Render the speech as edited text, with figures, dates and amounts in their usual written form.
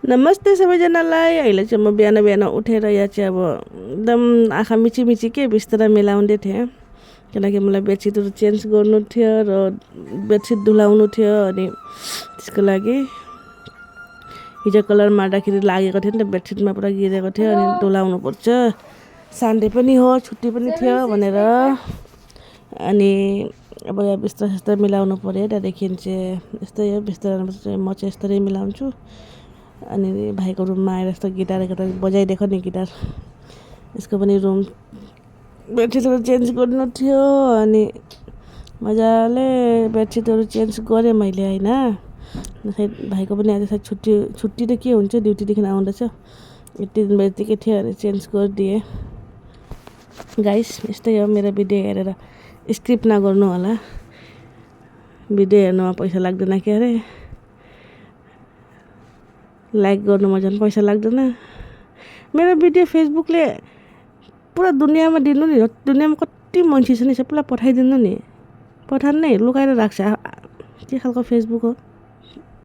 नमस्ते सबैजनालाई। अहिले चाहिँ म बिहान बिहान उठेर यहाँ चाहिँ अब एकदम आँखा मिची मिची के बिस्तारा मिलाउँदै थिएँ, किनकि मलाई बेडसिटहरू चेन्ज गर्नु थियो र बेडसिट धुलाउनु थियो। अनि त्यसको लागि हिजो कलर मार्दाखेरि लागेको थियो नि त, बेडसिटमा पुरा गिरेको थियो। अनि धुलाउनु पर्छ, सन्डे पनि हो, छुट्टी पनि थियो भनेर। अनि अब यहाँ बिस्तार सिस्तार मिलाउनु पऱ्यो। त्यहाँदेखि चाहिँ यस्तै हो, बिस्तार म चाहिँ यस्तरी मिलाउँछु। अनि भाइको रुममा आएर यस्तो गिटार बजाइदिएको नि गिटार, यसको पनि रुम बेडसिटहरू चेन्ज गर्नु थियो। अनि मजाले बेडसिटहरू चेन्ज गरेँ मैले होइन। सायद भाइको पनि आज सायद छुट्टी त के हुन्छ, ड्युटीदेखि आउँदैछ, 3 बजीदेखि थियो अनि चेन्ज गरिदिएँ। गाइस यस्तै हो, मेरो भिडियो हेरेर स्किप नगर्नु होला। भिडियो हेर्नुमा पैसा लाग्दैन के अरे, लाइक गर्नुमा झन् पैसा लाग्दैन। मेरो भिडियो फेसबुकले पुरा दुनियाँमा दिनु नि, दुनियाँमा कति मान्छे छ नि सबैलाई पठाइदिनु नि, पठाउनु नै लुकाएर राख्छ। के खालको फेसबुक हो।